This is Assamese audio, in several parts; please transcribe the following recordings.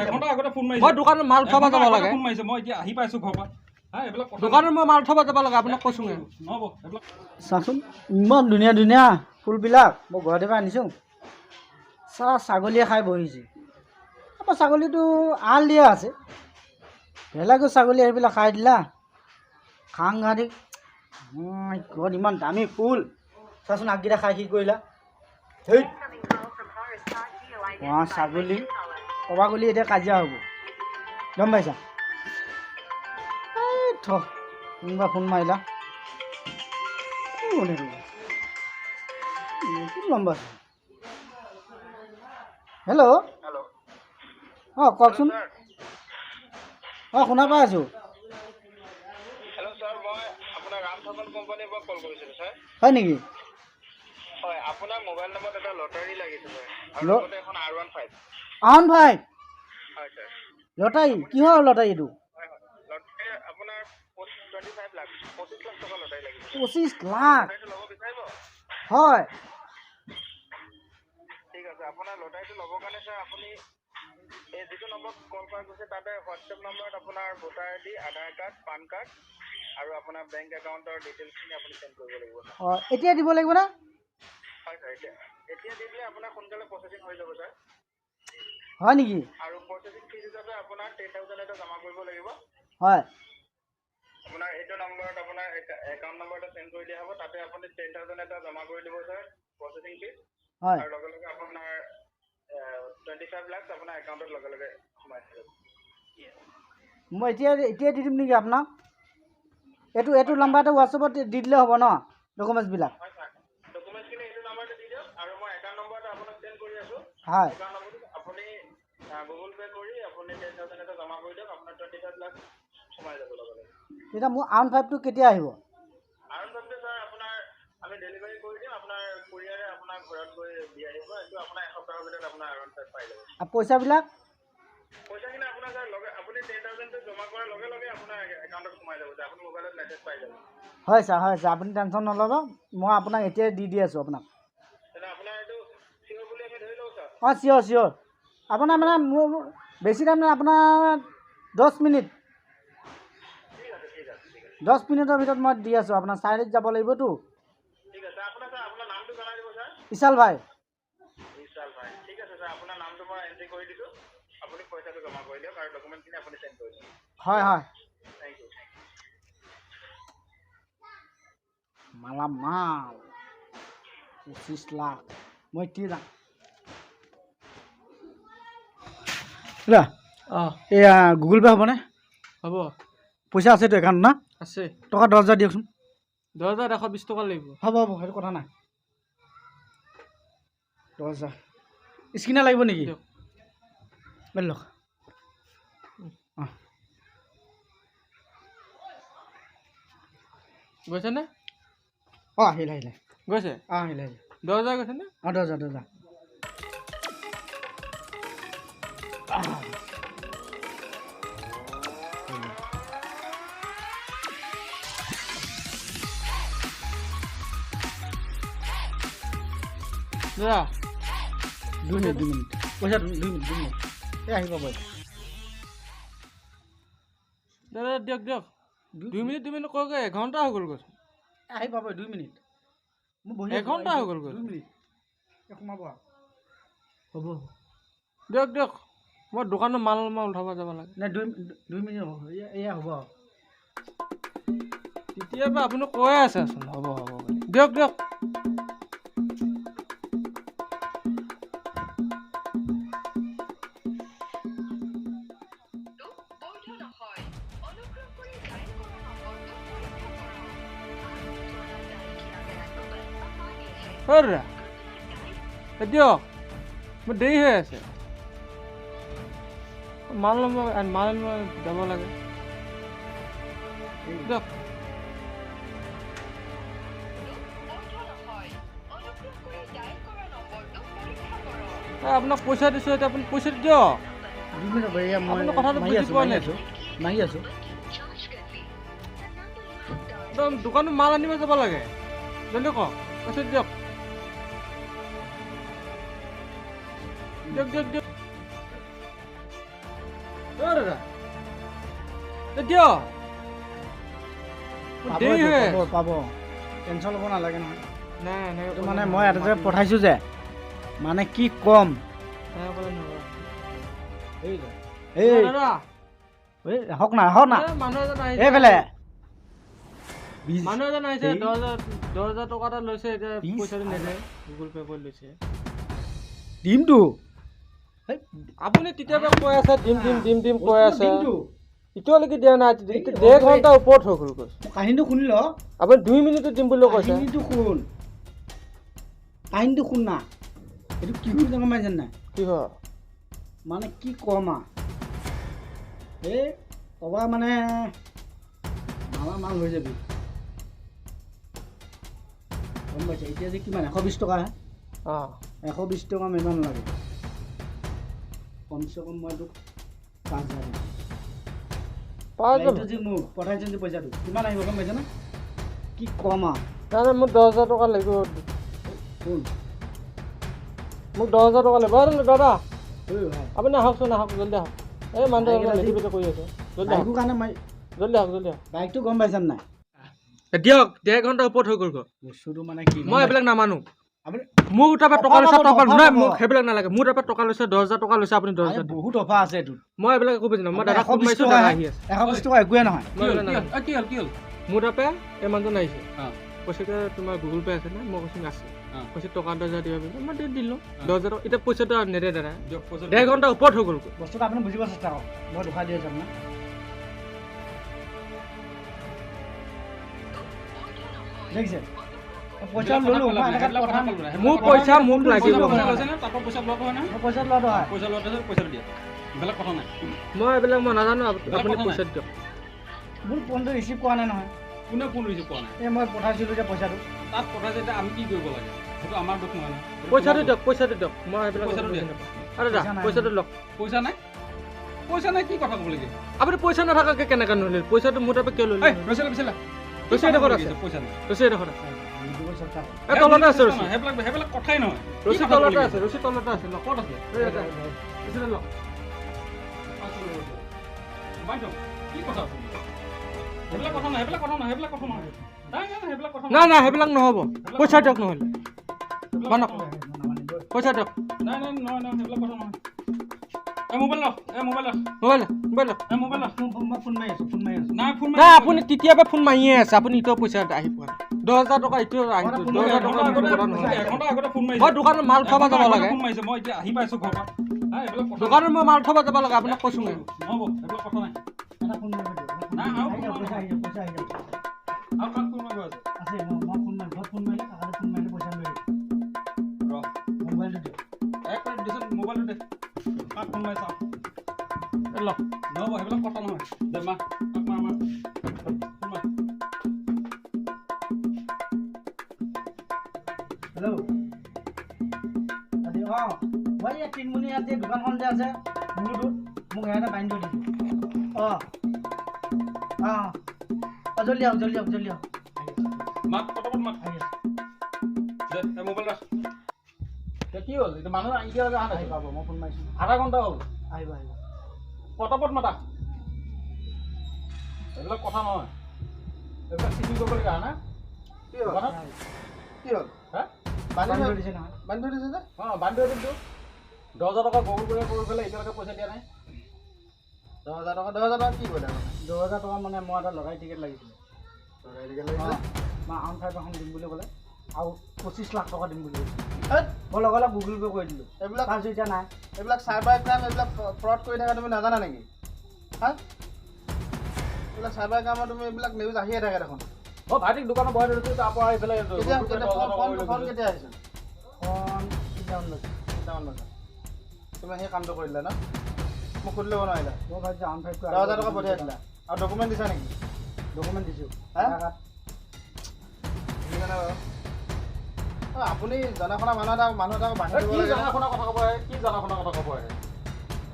এঘণ্টা আগতে ফোন মাৰিছে। মই দোকানত মাল থ'ব যাব লাগে। ফোন মাৰিছে, মই এতিয়া আহি পাইছোঁ ঘৰৰ পৰা। দোকানত মই মাল থ'ব যাব লাগে, আপোনাক কৈছোঁ। নহ'ব এইবিলাক। চাচোন ইমান ধুনীয়া ধুনীয়া ফুলবিলাক মই গুৱাহাটীৰ পৰা আনিছোঁ। চা ছাগলীয়ে খাই বহিছে। আমাৰ ছাগলীটো আল দিয়া আছে, বেলেগো ছাগলী সেইবিলাক খাই দিলা। সাংঘাতিক ঘৰত ইমান দামী ফুল, চাচোন আগকেইটা খাই কি কৰিলা। হেই ছাগলী ক'বা গ'লে এতিয়া কাজিয়া হ'ব, গম পাইছা? এই থ, কোনোবা ফোন মাৰিলা। কোন এইটো? নতুন নম্বৰ। হেল্ল', অঁ কওকচোন। অঁ শুনা পাই আছোঁ। হয় নেকি? আহন ভাই লটাৰী? কিহৰ লটাৰী এইটো? 25 লাখ? হয়। ঠিক আছে, আপোনাৰ লটাৰীটো ল'বৰ কাৰণে ছাৰ আপুনি এই যিটো নম্বৰত কল কৰা গৈছে তাতে হোৱাটছএপ নম্বৰত আপোনাৰ voter I D, Aadhaar card, PAN card আৰু আপোনাৰ বেংক একাউণ্টৰ ডিটেইলছখিনি আপুনি চেণ্ড কৰিব লাগিব। অঁ এতিয়া দিব লাগিব না? হয় ছাৰ, এতিয়া এতিয়া দি দিলে আপোনাৰ সোনকালে প্ৰচেছিং হৈ যাব ছাৰ। হয় নেকি? আৰু প্ৰচেছিং ফিজ হিচাপে আপোনাৰ 10,000 এটা জমা কৰিব লাগিব। হয়। আপোনাৰ এইটো নম্বৰত আপোনাৰ একাউণ্ট নম্বৰ এটা চেণ্ড কৰি দিয়া হ'ব, তাতে আপুনি 10,000 এটা জমা কৰি দিব ছাৰ প্ৰচেছিং ফিজ। হয়। আৰু লগে লগে আপোনাৰ 25 লাখ আপোনাৰ একাউণ্টত লগে লগে সোমাই যাব। মই এতিয়া এতিয়া দি দিম নেকি আপোনাক? এইটো এইটো নাম্বাৰতে হোৱাটছএপত দি দিলে হ'ব ন ডকুমেণ্টছবিলাক? হয় ছাৰ, ডকুমেণ্টছখিনি এইটো নাম্বাৰতে দি দিয়ক আৰু মই একাউণ্ট নম্বৰ এটা আপোনাক চেণ্ড কৰি আছোঁ। হয়। একাউণ্ট নম্বৰটোত আপুনি গুগল পে' কৰি আপুনি 10,000 এটা জমা কৰি দিয়ক, আপোনাৰ 25 লাখ সোমাই যাব লগে লগে। তেতিয়া মোৰ আৰ্ণ 5টো কেতিয়া আহিব? আৰ্ণ 5টো ছাৰ আপোনাৰ আমি ডেলিভাৰী কৰি দিম, আপোনাৰ কুৰিয়াৰে আপোনাৰ ঘৰত গৈ দি আহিব। এইটো আপোনাৰ এসপ্তাহৰ ভিতৰত আপোনাৰ আৰ্ণ 5 পাই যাব। আৰু পইচাবিলাক? পইচাখিনি আপোনাৰ ছাৰ লগে আপুনি 10,000টো জমা কৰাৰ লগে লগে আপোনাৰ একাউণ্টত সোমাই যাব, আপুনি মোবাইলত মেছেজ পাই যাব। হয় ছাৰ, হয় ছাৰ, আপুনি টেনশ্যন নল'ব, মই আপোনাক এতিয়াই দি দি আছোঁ আপোনাক। তেনে আপোনাৰ এইটো চিয়'ৰ বুলি আমি ধৰি লওঁ ছাৰ? অঁ চিয়'ৰ চিয়'ৰ। আপোনাৰ মানে মোৰ বেছি টাইম নাই, আপোনাৰ 10 মিনিট। ঠিক আছে, ঠিক আছে, ঠিক আছে। 10 মিনিটৰ ভিতৰত মই দি আছোঁ আপোনাৰ। চাৰিআলিত যাব লাগিবতো। ঠিক আছে, আপোনাৰ ছাৰ আপোনাৰ নামটো জনাই দিব ছাৰ। ইছাল ভাই। বিশাল ভাই, ঠিক আছে ছাৰ, আপোনাৰ নামটো মই এণ্ট্ৰি কৰি দিছোঁ, আপুনি পইচাটো জমা কৰি দিয়ক আৰু ডকুমেণ্টখিনি আপুনি চেণ্ড কৰি দিয়ক। হয় হয়। Thank U. মালামাল 25 লাখ, মই এতিয়া যাম। দাদা, অঁ এয়া গুগল পে' হ'বনে? হ'ব। পইচা আছেতো একাউণ্ট না? আছে। টকা 10,000 দিয়কচোন। 10,120 টকা লাগিব। হ'ব হ'ব, সেইটো কথা নাই। 10,000 স্কিনাৰ লাগিব নেকি? দিয়ক। লওক। অঁ গৈছেনে? অঁ আহিলে আহিলে। গৈছে? অঁ আহিলে আহিলে। 10,000 গৈছেনে? অঁ 10,000 10,000। দাদা 2 মিনিট, 2 মিনিট, পইচা 2 মিনিট, 2 মিনিট, এই আহি পাব। দাদা দিয়ক দিয়ক, 2 মিনিট 2 মিনিট কওঁকে এঘণ্টা হৈ গ'ল গৈছে। আহি পাব 2 মিনিট, মই বহি এঘণ্টা হৈ গ'ল গৈ। 2 মিনিট, এই সোমাব হ'ব। দিয়ক দিয়ক, মই দোকানত মাল মই উঠাব যাব লাগে। নাই 2 মিনিট হ'ব, এয়া হ'ব। তেতিয়াৰ পৰা আপুনি কৈয়ে আছেচোন হ'ব হ'ব বুলি। দিয়ক দিয়ক। দাদা দিয়ক, মোৰ দেৰি হৈ আছে, মাল মাল যাব লাগে। দিয়ক। আপোনাক পইচা দিছোঁ, এতিয়া আপুনি পইচা দিয়ক। 2 মিনিট হ'ব, এয়া মই আপুনি কথাটো মাৰি বুজি আছোঁ, পোৱা মাৰি নাই। আছোঁ, মাৰি আছোঁ। একদম দোকানত মাল আনিব যাব লাগে, জলদি কওক, পইচা দিয়ক। দিয়ক দিয়ক দিয়ক। অ দাদা, দিয়ক। পাব পাব, টেনশ্যন ল'ব নালাগে নহয়। নাই, এনেকৈ এইটো মানে মই এটা জেগাত পঠাইছোঁ যে, মানে কি ক'ম। এনেকৈ ক'লে নহ'ব। এই দাদা, এই আহক না, আহক না। এই মানুহ এজন আহিছে। এইফালে মানুহ এজন আহিছে। এই। 10,000 টকা এটা লৈছে, এতিয়া 20 পইচাটো নিদিয়ে, গুগল পে' কৰি লৈছে। দিমতো। আপুনি তেতিয়াৰ পৰা কৈ আছে দিম দিম দিম দিম কৈ আছে, দিমতো। এতিয়ালৈকে দিয়া নাই। এতিয়া ডেৰ ঘণ্টা ওপৰত হৈ গ'ল কৈছে। কাহিনীটো শুনি ল। আপুনি 2 মিনিটত দিম বুলি কৈছে। কাহিনীটো শুন, কাহিনীটো শুন না। এইটো কি হ'ল গম পাইছে নাই? কি হয়? মানে কি ক'ম আৰু, এই ক'বা মানে মালা মাল হৈ যাবি, গম পাইছে? এতিয়া যে কিমান, 120 টকাহে। অঁ। 120 টকা ইমান লাগে, কমচে কম মই তোক 5,000 দিম। 5,000? এইটো যে মোক পঠাইছে যে পইচাটো কিমান আহিব গম পাইছেনে? কি ক'ম আৰু। নাই নাই, মোক 10,000 টকা লাগিব। শুন। মোক 10,000 টকা লাগিব। অ দাদা। ঐ ভাই। আপুনি আহকচোন, আহক, জলদি আহক। এই মানুহটো বাইক এটা লেটি পেটি কৰি আছে, জলদি আহক। বাইকৰ কাৰণে মই জলদি আহক, জলদি আহক। বাইকটো গম পাইছে নাই? দিয়ক, ডেৰ ঘণ্টা ওপৰত হৈ গ'ল গৈ। বস্তুটো মানে কি? মই এইবিলাক নামানো। আপুনি মোৰ তাৰপৰা টকা অফাৰ লৈছে পাব, টকা অফাৰ নাই পাব। মোক সেইবিলাক নালাগে। মোৰ তাৰপৰা টকা লৈছে, 10,000 টকা লৈছে আপুনি, 10,000। আৰে বহুত অফাৰ আছে এইটোত। মই এইবিলাক একো বুজি নাপাওঁ। মই দাদাক এশ ফোন বিছ মাৰিছোঁ, টকা দাদা আহি আছে। 120 টকা একোৱে নহয়। মই কি হ'ল? এইবিলাক কি হ'ল? নাজানো। অ, কি হ'ল, কি হ'ল? মোৰ তাৰপৰা এই মানুহজন আহিছে। অঁ। কৈছে কি তোমাৰ গুগল পে' আছে নে? মই কৈছোঁ আছে। অঁ। কৈছে টকা 10,000 দিবা বুলি, মই দি দিলোঁ অঁ। 10,000 টকা। এতিয়া পইচাটো আৰু নেদে দাদা। দিয়ক পইচাটো। ডেৰ ঘণ্টা ওপৰত হৈ গ'ল গৈ। বস্তুটো আপুনি বুজিব চেষ্টা কৰক, মই দুখাই দি আছোঁ আপোনাক। দেখিছে, পইচা ল'লোঁ মই, এনেকৈ সেইবিলাক কথা পঠাম। ক'লো নাই। মোৰ পইচা মোক লাগিব। পইচা লৈছে নে? তাৰ পৰা পইচা লোৱাটো হয় নহয়? মই পইচা লোৱাটো হয়। পইচা লোৱাটো হয়, পইচাটো দিয়া, বেলেগ কথা নাই। মই এইবিলাক মই নাজানো, বেলেগ আপুনি কথা নাই। পইচা দিয়ক। মোৰ ফোনটো ৰিচিভ কৰা নাই নহয়। কোনে ফোন ৰিচিভ কৰা নাই? এই মই পঠাইছিলোঁ যে পইচাটো। তাত পঠাইছে, এতিয়া আমি কি কৰিব লাগে? সেইটো আমাৰ দোষ নহয় নহয়। সেইটো পইচাটো তোমাৰ দোষ। দিয়ক, পইচাটো দিয়ক। মই এইবিলাক পইচাটো বুজি দিয়ক। নাপাওঁ। আৰে দাদা। পইচা নাই। পইচাটো লওক। পইচা নাই, পইচা নাই, কি কথা ক'ব লাগে? আপুনি পইচা নাথাকাকে কেনেকৈ নল'লে? পইচাটো মোৰ তাৰপৰা কিয় ল'লে? এই ৰচিলা পিছলা। ৰছী এডোখৰত আছে। পইচা নাই। ৰছী এডোখৰত আছে। বুজিব চেষ্টা কৰক। এই তলতে আছে ৰছী। সেইবিলাক কথাই নহয়। কি ৰছী কথা ক'ব তলতে লাগে? আছে, ৰছী তলতে আছে, লওক। ক'ত আছে? এই ইয়াতে আছে। ৰছীটো লওক। বাইদেউ, কি কথা আছে? সেইবিলাক কথা নহয়, সেইবিলাক কথা নহয়, সেইবিলাক কথা নহয়। নাই নাই নাই, সেইবিলাক কথা নাই নাই, সেইবিলাক নহ'ব। পইচা দিয়ক নহ'লে। সেইবিলাক মানক। কথা নহয়। পইচা দিয়ক। নাই নাই, নহয় নহয়, সেইবিলাক কথা নহয়। এই মোবাইল লওক, এই মোবাইল লওক। মোবাইল, মোবাইল লওক। এই মোবাইল লওক। মই ফোন মাৰি আছোঁ, ফোন মাৰি আছোঁ। নাই, ফোন নাই, আপুনি তেতিয়াৰ পৰা ফোন মাৰিয়ে আছে। আপুনি এতিয়াও পইচা আহি পোৱা নাই। 10,000 টকা এতিয়াও আহি মই ফোন 10,000 টকা এঘণ্টা মোৰ আগতে কথা নহয়। এঘণ্টা আগতে ফোন মাৰিছে। মই দোকানত মাল থ'ব যাব এঘণ্টা আগতে লাগে। ফোন মাৰিছে, মই এতিয়া আহি পাইছোঁ ঘৰৰ পৰা। নাই, এইবিলাক কথা দোকানত মই মাল থ'ব যাব লাগে, আপোনাক কৈছোঁ মই। নহ'ব, সেইবিলাক কথা নাই। এটা ফোন মাৰিব দিয়ক। নাই, আৰু আহি যাব, ফোন পইচা আহি যাব, পইচা আহি যাব। আৰু কাক ফোন মাৰিব আছে? আছে, মই ফোন মাৰিম, ঘৰত ফোন মাৰিলে, কাকালে ফোন মাৰিলে পইচা লৈ আহিব। ৰ। মোবাইলটো দিয়ক। এক মিনিট দেচোন, মোবাইলটো দে, কাক ফোন মাৰি চাওঁ। এই লওক। নহ'ব, সেইবিলাক কথা নহয়। দে মা, কাক মাৰ, মাৰ, ফোন মাৰ। হেল্ল', আজি অঁ মই এই তিনমুনি ইয়াত যে দোকানখন যে আছে মোৰটোত, মোক সিহঁতে বান্ধি থৈ দিছে। অঁ অঁ অঁ, জল্দি আহক, জল্দি আহক, জল্দি আহক। মাত, পটাপট মাত। আহি আছে। দে, এই মোবাইল ৰাখ। এতিয়া কি হ'ল? এতিয়া মানুহ এতিয়ালৈকে অহা নাই। আহি পাব, মই ফোন মাৰিছোঁ। আধা ঘণ্টা হ'ল। আহিব, আহিব। পটাপট মাতা। এইবিলাক কথা নহয়, এইবিলাক চিটিং কৰিবলগীয়া হয় না কি হ'ল? দোকানত? কি হ'ল? হা? বান্ধি বান্ধি থৈ থৈ দিছে নহয়। বান্ধি থৈ দিছে যে? অঁ, বান্ধি থৈ দিছোঁ। 10,000 টকা গুগল পে' কৰি পেলাই এতিয়ালৈকে পইচা দিয়া নাই। 10,000 টকা, 10,000 টকা কি কৰিলে মানে? 10,000 টকা মানে মই এটা লটাৰী টিকেট লাগিছিলে। লটাৰী টিকেট লাগিছিলে? অঁ, মই আউন ফাইভ এখন দিম বুলি ক'লে আৰু 25 লাখ টকা দিম বুলি কৈছে। হেৎ! মই লগে লগে গুগল পে' কৰি দিলোঁ। এইবিলাক তাৰপিছত এতিয়া নাই। এইবিলাক চাইবাৰ ক্ৰাইম, এইবিলাক ফ্ৰড কৰি থাকা তুমি নাজানা নেকি? হা, এইবিলাক চাইবাৰ ক্ৰাইমৰ তুমি এইবিলাক নিউজ আহিয়ে থাকে দেখোন। মই ভাইটিক দোকানত বহাই থৈ দিছোঁ, তাৰ পৰা এইফালে কেতিয়া Google Pay কেতিয়া 10,000 টকা ফোন কৰি লৈ ফোন গৈছে। কেতিয়া আহিছিল? ফোন 3টামান বজাত। 3টামান বজাত তুমি সেই কামটো কৰি দিলা ন? মোক সুধি ল'ব নোৱাৰিলা? মই ভাবিছোঁ আউন ফাইভটো 10,000 টকা পঠিয়াই দিলা আৰু ডকুমেণ্ট দিছা নেকি? ডকুমেণ্ট দিছোঁ। হা? আধাৰ কাৰ্ড। বুজিছানে বাৰু? অ, আপুনি জনা শুনা মানুহ এটাক বান্ধি এই দিব কি লাগে। জনা শুনা কথা ক'ব আহে? কি জনা শুনা কথা ক'ব আহে?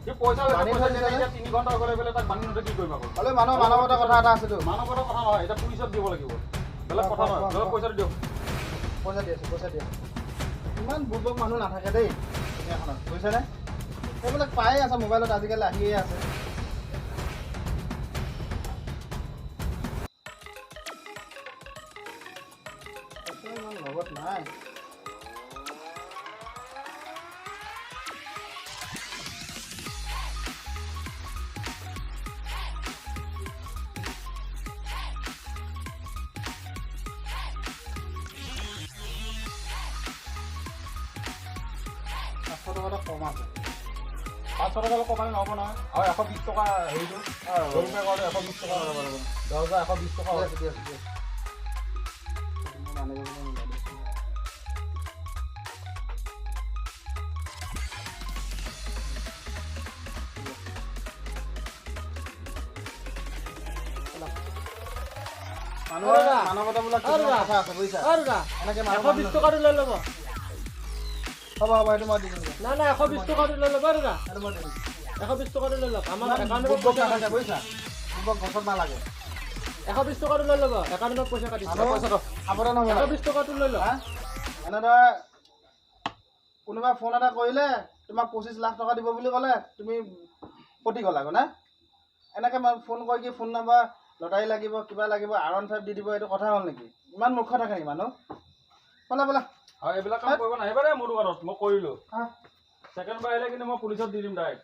সি পইচা লৈছে, বান্ধি পইচা থৈ দিয়া নাই, দিছে। এতিয়া 3 ঘণ্টা হৈ গ'ল, এইফালে তাক বান্ধি নথৈ কি কৰিম আকৌ? হ'লেও মানুহৰ মানৱতাৰ কথা এটা আছেতো। মানৱতাৰ কথা নহয়, এতিয়া পুলিচত দিব লাগিব। বেলেগ কথা নহয়, বেলেগ পইচাটো দিয়ক। পইচা দি আছোঁ, পইচা দি আছোঁ। ইমান বুৰ্বক মানুহ নাথাকে দেই দুনীয়াখনত, বুজিছানে? এইবিলাক পায়ে আছে মোবাইলত, আজিকালি আহিয়ে আছে। টকা এটা কম আছে। 500 টকা কমালে নহ'ব নহয়, আৰু 120 টকা হেৰিটো গুগল পে' কৰোঁতে 120 টকা, 10,120 টকা। দি আছোঁ, দি আছোঁ, দি আছোঁ। মানুহজনক মিলাই দিছোঁ। মানুহৰ মানৱতা বোলা কিছুমান কথা আছে, বুজিছা? দাদা, এনেকে মানুহ 120 টকাটো লৈ ল'ব। হ'ব হ'ব, সেইটো মই দি দিম। নাই নাই, 120 টকাটো লৈ ল'ব দাদা। সেইটো মই দি দিম। 120 টকাটো লৈ লওক, আমাৰ একাউণ্টৰ বুৰ্বক নাথাকে, বুজিছা? বুৰ্বক গছত নালাগে। 120 টকাটো লৈ ল'ব, একাউণ্টত পইচা কাটিছে। মানুহ সাৱধান হ'ব লাগে। 120 টকাটো লৈ লওক। হা? এনেদৰে কোনোবাই ফোন এটা কৰিলে, তোমাক 25 লাখ টকা দিব বুলি ক'লে তুমি পতি গ'লা গৈ না? এনেকৈ ফোন কৰি কি ফোন নাম্বাৰ, লটাৰী লাগিব, কিবা লাগিব, R15 দি দিব, এইটো কথা হ'ল নেকি? ইমান মূৰ্খ থাকে নেকি মানুহ? ব'লা ব'লা। আৰু এইবিলাক কাম কৰিব নাহিবা দেই মোৰ দোকানত, মই কৰিলোঁ। হা। ছেকেণ্ড বাৰ আহিলে কিন্তু মই পুলিচত দি দিম ডাইৰেক্ট।